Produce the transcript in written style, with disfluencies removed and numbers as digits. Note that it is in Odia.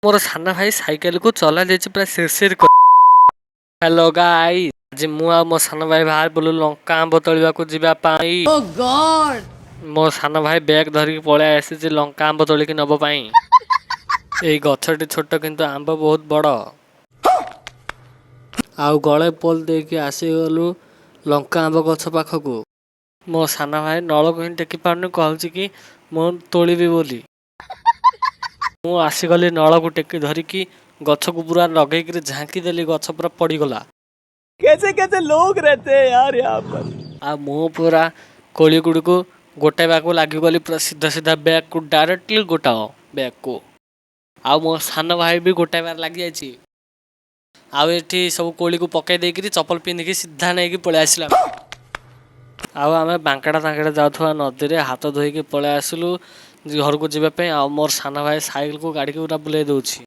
ମୋର ସାନ ଭାଇ ସାଇକେଲକୁ ଚଲା ଦେଇଛି ପୁରା ସିର୍। ହ୍ୟାଲୋ ଗାଇସ୍, ଆଜି ମୁଁ ଆଉ ମୋ ସାନ ଭାଇ ବାହାରି ପଡ଼ିଲୁ ଲଙ୍କା ଆମ୍ବ ତୋଳିବାକୁ ଯିବା ପାଇଁ। Oh God! ମୋ ସାନ ଭାଇ ବ୍ୟାଗ୍ ଧରିକି ପଳେଇ ଆସିଛି ଲଙ୍କା ଆମ୍ବ ତୋଳିକି ନବ ପାଇଁ। ଏଇ ଗଛଟି ଛୋଟ, କିନ୍ତୁ ଆମ୍ବ ବହୁତ ବଡ଼। ଆଉ ଗଳେ ପୋଲ ଦେଇକି ଆସିଗଲୁ ଲଙ୍କା ଆମ୍ବ ଗଛ ପାଖକୁ। ମୋ ସାନ ଭାଇ ନଳକୁ ହିଁ ଟେକି ପାରୁନି, କହୁଛି କି ମୁଁ ତୋଳିବି ବୋଲି। ମୁଁ ଆସିଗଲି, ନଳକୁ ଟେକି ଧରିକି ଗଛକୁ ପୁରା ଲଗେଇକିରି ଝାଙ୍କି ଦେଲି, ଗଛ ପୁରା ପଡ଼ିଗଲା। कैसे कैसे लोग रहते हैं यार यहाँ पर। ଆଉ ମୁଁ ପୁରା କୋଳି ଗୁଡ଼ିକୁ ଗୋଟାଇବାକୁ ଲାଗିଗଲି, ପୁରା ସିଧା ସିଧା ବ୍ୟାଗକୁ ଡାଇରେକ୍ଟଲି ଗୋଟାଅ ବ୍ୟାଗକୁ। ଆଉ ମୋ ସାନ ଭାଇ ବି ଗୋଟାଇବାରେ ଲାଗିଯାଇଛି। ଆଉ ଏଠି ସବୁ କୋଳିକୁ ପକାଇ ଦେଇକିରି ଚପଲ ପିନ୍ଧିକି ସିଧା ନେଇକି ପଳେଇ ଆସିଲା। ଆଉ ଆମେ ବାଙ୍କଡ଼ା ତାଙ୍କଡ଼ା ଯାଉଥିବା ନଦୀରେ ହାତ ଧୋଇକି ପଳେଇ ଆସିଲୁ ଘରକୁ ଯିବା ପାଇଁ। ଆଉ ମୋର ସାନ ଭାଇ ସାଇକେଲକୁ ଗାଡ଼ିକୁ ପୁରା ବୁଲେଇ ଦେଉଛି।